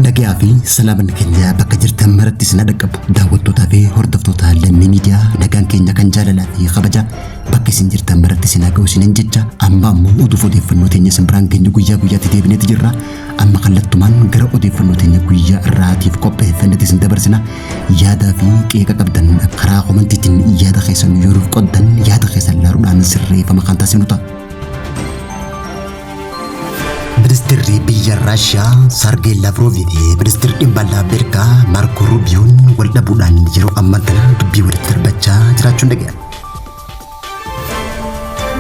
Nagayaa fi salaamanni keenya bakka jirtan maratti isin haa dhaqqabu. Daawwattootaa fi hordoftoota Lammii Miidiyaa, nagaan keenya kan jaalalaa fi kabajaa bakka isin jirtan maratti isin haa ga'u isiniin jecha, amma ammoo oduuf odeeffannoo teenya isin biraan geenyu guyyaa guyyaatti deebineeti jirra. Amma kallattumaan gara odeeffannoo teenya guyyaa irraatiif qopheeffannetti isin dabarsina. Yaadaa fi qeeqa qabdan karaa komantiitiin yaada keessan yoo nuuf qoddan, yaada keessan laaluudhaan sirreeffama kan taasifnu ta'a. Ministeerri biyya Raashiyaa Saargee Laavroovii fi ministeerri dhimma alaa Ameerikaa Maarkoo Ruubiyoon wal dhabuudhaan yeroo ammaa kana dubbii walitti darbachaa jiraachuun dhaga'ame.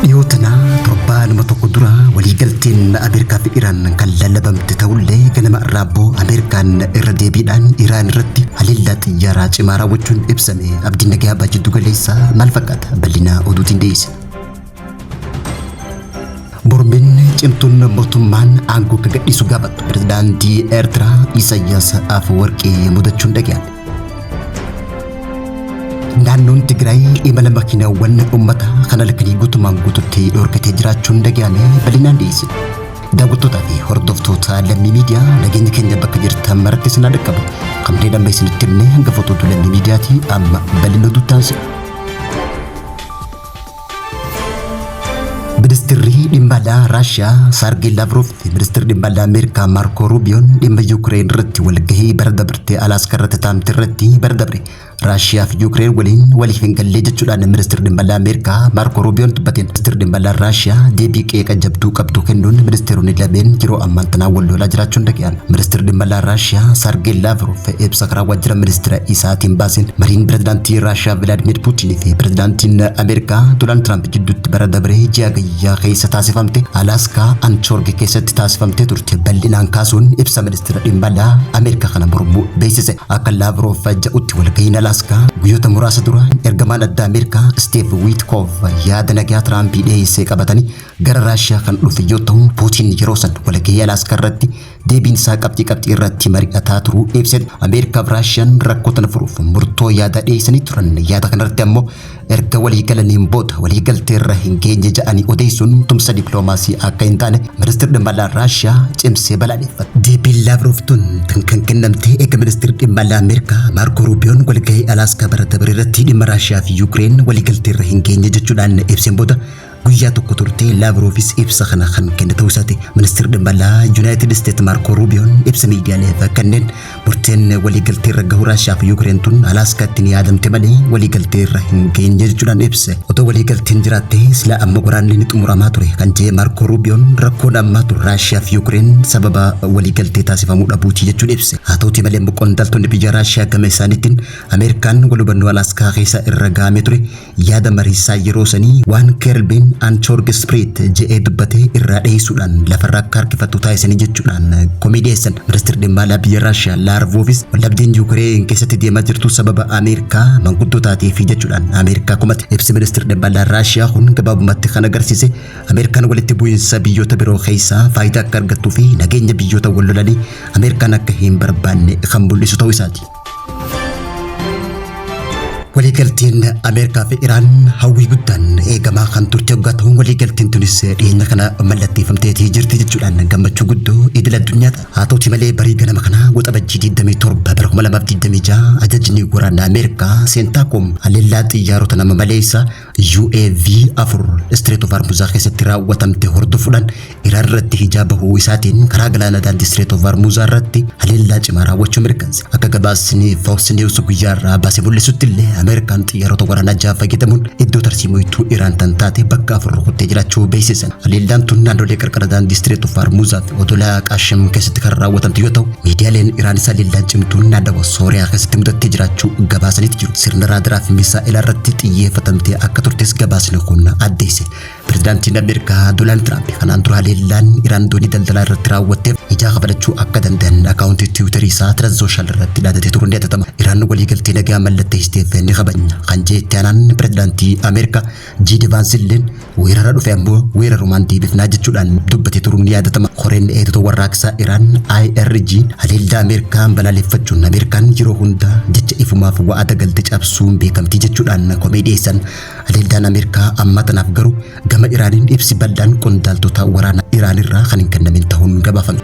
Dhiyoo tana torbaanuma tokko dura waliigalteen Ameerikaa fi Iraan kan lallabamte ta'ullee, ganama irraa immoo Ameerikaan irra deebiidhaan Iraan irratti haleellaa xiyyaaraa cimaa raawwachuun ibsame. Abdiin nagaa abbaa jiddu galeessaa maal fakkaata? Bal'ina oduutiin dhiyeesse. Mormiin cimtuun mootummaan aangoo akka gadhiisu gaafattu pirezidaantii Eertiraa Isaayyaas Afwerqii mudachuun dhaga'ame. Naannoon Tigraay imala makiinaawwan uummataa kan halkanii guutumaan guututti dhorkatee jiraachuun dhaga'ame, bal'inaan dhiyeesse. Daawwattootaa fi hordoftoota Lammii Miidiyaa, nageenya keenya bakka jirtan maratti isin haa dhaqqabu. Kanneen amma isinitti himne hangafoota Lammii Miidiyaati, amma bal'ina oduutti aansina. Ministeerri dhimma alaa Raashiyaa Saargee Laavrov fi ministeerri dhimma alaa Ameerikaa Maarkoo Ruubiyoon dhimma Yuukireen irratti walgahii bara dabartee Alaaskaa irratti taa'amte irratti, bara dabre Raashiyaa fi Yuukireen waliin waliif hin gallee jechuudhaan ministeerri dhimma alaa Ameerikaa Maarkoo Ruubiyoon dubbateen. Ministeerri dhimma alaa Raashiyaa deebii qeeqa jabduu qabdu kennuun ministeeronni lameen yeroo ammaan tanaa wal lolaa jiraachuun dhaga'ame. Ministeerri dhimma alaa Raashiyaa Saargee Laavrov ibsa karaa waajjira ministeera isaatiin baaseen, mariin pirezidaantii Raashiyaa Vilaadimir Puutiin fi pirezidaantiin Ameerikaa Doonaald Tiraamp jidduutti bara dabree ji'a Gayyaa keessa taasifamte Alaaskaa Anchoorgi keessatti taasifamtee turte bal'inaan kaasuun ibsa ministeera dhimma alaa Ameerikaa kana mormuu beeksise. Akka Laavrov jedhutti, walgahiin Alaaskaa guyyoota muraasa dura ergamaan addaa Ameerikaa Steve Witkoff yaada nagaa Tiraampii dhiyeessee qabatanii gara Raashiyaa kan dhufe yoo ta'u, Puutiin yeroo san walgahii Alaaskaa irratti deebiin isaa qabxii qabxii irratti mari'ataa turuu ibse. Ameerikaa fi Raashiyaan rakkoo tana furuuf murtoo yaada dhiyeessanii turan. Yaada kanarratti ammoo erga walii galaniin booda waliigaltee irra hin geenye jedhanii odeessuun tumsa dippiloomaasii akka hin taane ministeerri dhimma alaa Raashiyaa cimsee balaaleffate. Deebiin Laavrov tun kan kennamte eega ministeerri dhimma alaa Ameerikaa Maarkoo Ruubiyoon walgahii Alaaskaa bara dabre irratti dhimma Raashiyaa fi Yuukireen waliigaltee irra hin geenye jechuudhaan ibseen booda guyyaa tokko turtee Laavroofis ibsa kana kan kenne ta'uu isaati. Ministeerri dhimma alaa Yuunaayitid Isteet Maarkoo Ruubiyoon ibsa miidiyaaleef kanneen, murteen waliigaltee irra gahuu Raashiyaa fi Yuukireen tun Alaaskaatti ni yaadamte malee waliigaltee irra hin geenye jechuudhaan ibse. Otoo waliigalteen jiraatte sila amma waraanni ni xumuramaa ture kan jedhe Maarkoo Ruubiyoon, rakkoon ammaa tun Raashiyaa fi Yuukireen sababa waliigaltee taasifamuu dhabuuti jechuun ibse. Haa ta'uti malee qondaaltonni biyya Raashiyaa gama isaaniitiin Ameerikaan wal hubannoo Alaaskaa keessa irra gahamee ture yaada mariisaa yeroo sanii waan Keerbin Anchorg Spirit je'ee dubbate irraa dheessuudhaan lafarra akka harkifattu taasisanii jechuudhaan komii dhiyeessan. Ministeerri dhimma alaa biyya Raashiyaa Laarvoofis waldhabdeen Yuukireen keessatti deemaa jirtu sababa Ameerikaa manguddoo taateefi jechuudhaan Ameerikaa komate. Ibsi ministeerri dhimma alaa Raashiyaa kun gabaabumatti kan agarsiise Ameerikaan walitti bu'iinsa biyyoota biroo keessaa faayidaa akka argattuu fi nageenya biyyoota wal lolanii Ameerikaan akka hin barbaanne kan mul'isu ta'uu isaati. Waliigalteen Ameerikaa fi Iraan hawwii guddaan eegamaa kan turte yoggaa ta'u, waliigalteen tunis dhiyeenya kana mallatteeffamteetii jirti jechuudhaan gammachuu guddoo idil addunyaa ta'a. Haa ta'uti malee barii ganama kana Waxabajjii 27 bara 2026 ajajni waraana Ameerikaa Seentaakoom haleellaa xiyyaarota nama maleessa UAV 4 Strait of Hormuz keessatti raawwatamte hordofuudhaan Iraan irratti hijaa bahuu isaatiin karaa galaana daandii Strait of Hormuz irratti haleellaa cimaa raawwachuu mirkanse. Akka gabaasni Fox News guyyaa irraa baasee mul'isutti illee, Ameerikaan xiyyaarota waraanaa 6 fayyadamuun iddoo tarsiimoytuu Iraan tan taate bakka afur rukuttee jiraachuu beeksisan. Haleellaan tun naannolee qarqara daandii Strait of Hormuz fi odola Qaashim keessatti kan raawwatamte yoo ta'u, miidiyaaleen Iraanis haleellaan cimtuun naannawa Sooriyaa keessatti mudattee jiraachuu gabaasaniiti jiru. Sirna raadaraa fi misaa'ilaa irratti xiyyeeffatamtee akka turtes gabaasni kun addeesse. Pirezidaantiin Ameerikaa Doonaald Tiraamp kanaan dura haleellaan Iraan doonii daldalaa irratti raawwatteef ijaa kafalachuu akka danda'an akaawuntii Tiwiitarii isaa Truth Social irratti dhaadatee turuun ni yaadatama. Iraan waliigaltee nagaa mallatteessiteef ni kabajna kan jedhe itti aanaan pirezidaantii Ameerikaa J.D. Vance illeen, weerara dhufe ammoo weerarumaan deebifnaa jechuudhaan dubbatee turuun ni yaadatama. Koreen eegdota warraaqsaa Iraan IRG haleellaa Ameerikaan balaaleffachuun, Ameerikaan yeroo hunda jecha ifumaaf wa'ada galte cabsuun beekamtii jechuudhaan komee dhiyeessan. Haleellaan Ameerikaa ammaa tanaaf garuu gama Iraaniin ibsi bal'aan qondaaltota waraana Iraan irraa kan hin kennamin ta'uun gabaafame.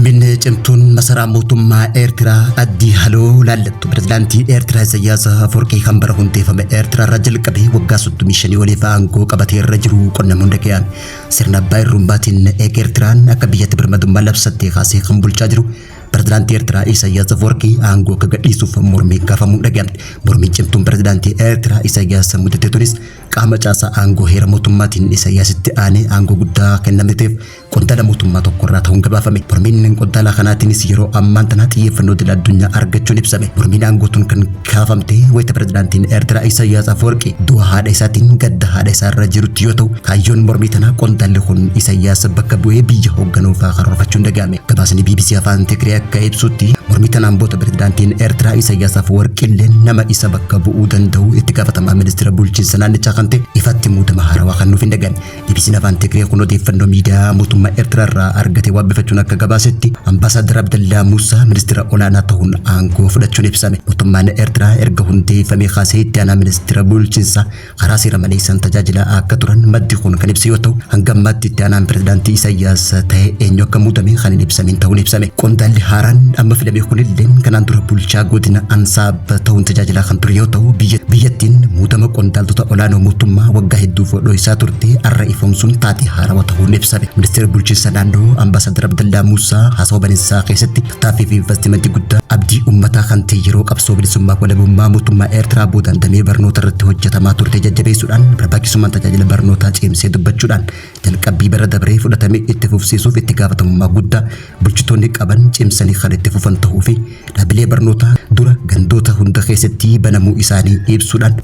Mormiin cimtuun masaraa mootummaa Eertiraa Addii Haloo laallattu pirezidaantii Eertiraa Isaayyaas Afawarqii kan bara hundeeffame Eertiraa irraa jalqabee waggaa 35 oliif aangoo qabatee irra jiru qonnamuun dhaga'ame. Sirna abbaa irrummaatiin eega Eertiraan akka biyyatti birmadummaa labsattee kaasee kan bulchaa jiru pirezidaantii Eertiraa Isaayyaas Afawarqii aangoo akka gadhiisuuf mormiin kaafamuun dhaga'amte. Mormiin cimtuun pirezidaantii Eertiraa Isaayyaas mudate tunis qaama caasaa aangoo heera mootummaatiin Isaayyaasitti aanee aangoo guddaa kennameteef qondaala mootummaa tokkorraa ta'uun gabaafame. Mormiin qondaala kanaatiinis yeroo ammaan tana xiyyeeffannoo idil addunyaa argachuun ibsame. Mormiin aangoo tun kan kaafamte wayita pirezidaantiin Eertiraa Isaayyaas Afawarqii du'a haadha isaatiin gadda haadha isaa irra jirutti yoo ta'u, kaayyoon mormii tanaa qondaalli kun Isaayyaas bakka bu'ee biyya hoogganuuf karoorfachuun dhaga'ame. Gabaasni BBC Afaan Tigree akka ibsutti mormii tanaan booda pirezidaantiin Eertiraa Isaayyaas Afawarqii illee nama isa bakka bu'uu danda'u itti gaafatamaa ministeera bulchiinsa naannichaa kan ta'e ifatti muudama haarawaa kan nuuf hin dhaga'ame. BBC'n Afaan Tigree kun odeeffannoo miidiyaa mootummaa Eertiraa irraa argate waabbifachuun akka gabaasetti Ambaasaadar Abdallaa Muusaa ministeera olaanaa ta'uun aangoo fudhachuun ibsame. Mootummaan Eertiraa erga hundeeffamee kaasee itti aanaa ministeera bulchiinsaa karaa seera maleessaan tajaajilaa akka turan maddi kun kan ibse yoo ta'u, hanga ammaatti itti aanaan pirezidaantii Isaayyaas ta'e eenyu akka muudame kan hin ibsamin ta'uun ibsame. Qondaalli haaraan amma filame kunillee kanaan dura bulchaa godina Ansaab ta'uun tajaajilaa kan ture yoo ta'u, biyyattiin muudama qondaaltota olaanoo mootummaa waggaa hedduuf dho'isaa turte arra ifoomsuun taatee haarawaa ta'uun ibsame. Ministeera bulchiinsa naannoo Ambaasaadar Abdallaa Muusaa haasawa baninsaa keessatti tattaaffii fi investimentii guddaa abdii uummataa kan ta'e yeroo qabsoo bilisummaa walabummaa mootummaa Eertiraa boodaan damee barnoota irratti hojjetamaa turte jajjabeessuudhaan barbaachisummaan tajaajila barnootaa cimsee dubbachuudhaan jalqabbii bara dabree fudhatame itti fufsiisuuf itti gaafatamummaa guddaa bulchitoonni qaban cimsanii kan itti fufan ta'uu fi dhaabbilee barnootaa dura gandoota hunda keessatti banamuu isaanii ibsuudhaan.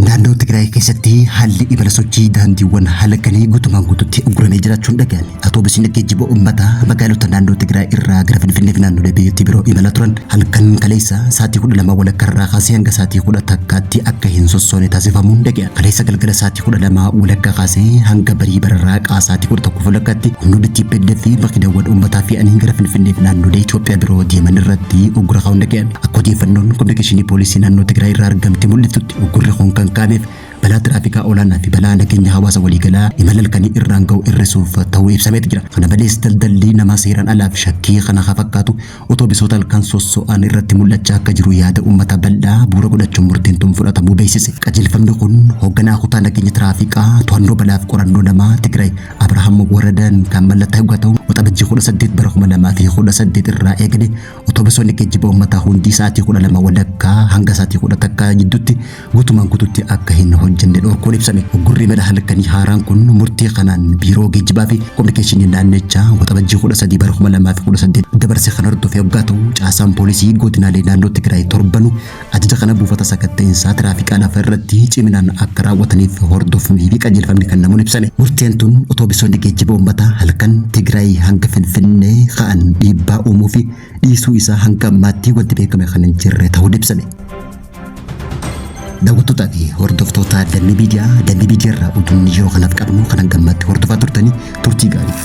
Naannoo Tigraay keessatti haalli imala sochii daandiiwwan halkanii guutumaan guututti uguramee jiraachuun dhaga'ame. Atoobisiin geejjiba uummataa magaalota naannoo Tigraay irraa gara Finfinnee fi naannolee biyyattii biroo imala turan halkan kaleessa sa'aatii 12:30 irraa kaasee hanga sa'aatii 11tti akka hin sossoone taasifamuun dhaga'ame. Kaleessa galgala sa'aatii 12:30 kaasee hanga barii bararraaqaa sa'aatii 11:30tti humnoonni TPLF fi makiinawwan uummataa fe'anii gara Finfinnee fi naannolee Itoophiyaa biroo deeman irratti uggura kaa'uun dhaga'ame. Akka odeeffannoon kominikeeshinii poolisii naannoo Tigraay irraa argamte mul'iftutti uggurri kun kan kaameef balaa tiraafikaa olaanaa fi balaa nageenya hawaasa waliigalaa imala halkanii irraan ga'u hir'isuuf ta'uu ibsameet jira. Kana malees daldalli nama seeraan alaaf shakkii kana haa fakkaatu otoobisoota halkan sosso'an irratti mul'achaa akka jiru yaada uummata bal'aa bu'uura godhachuun murteen tun fudhatamuu beeksise. Qajeelfamni kun hoogganaa kutaa nageenya tiraafikaa to'annoo balaaf qorannoo namaa Tigraay Abrahaam Waradaan kan mallattaa'e yoo ta'u, Waxabajjii 18 bara 2018 irraa eegale otoobisoonni geejjiba uummataa hundi sa'aatii 12:30 hanga sa'aatii 11 gidduutti guutumaan guututti akka hin hojjenne dhorkuun ibsame. Uggurri imala halkanii haaraan kun murtii kanaan biiroo geejjibaa fi kominikeeshinii naannichaa Waxabajjii 13 bara 2018 dabarse kan hordofe yoggaa ta'u, caasaan poolisii godinaalee naannoo Tigraay torbanu ajaja kana buufata sakatta'iinsaa tiraafikaa lafa irratti ciminaan akka raawwataniif hordoffamii fi qajeelfamni kennamuun ibsame. Murteen tun otoobisoonni geejjiba uummataa halkan Tigraay hanga Finfinnee ka'an dhiibbaa uumuu fi dhiisuu isaa hanga ammaatti wanti beekame kan hin jirre ta'uun ibsame. Daawwattootaa fi hordoftoota Lammii Miidiyaa, Lammii Miidiyaa irraa oduun yeroo kanaaf qabnu kan hanga ammaatti hordofaa turtanii turtii gaarii.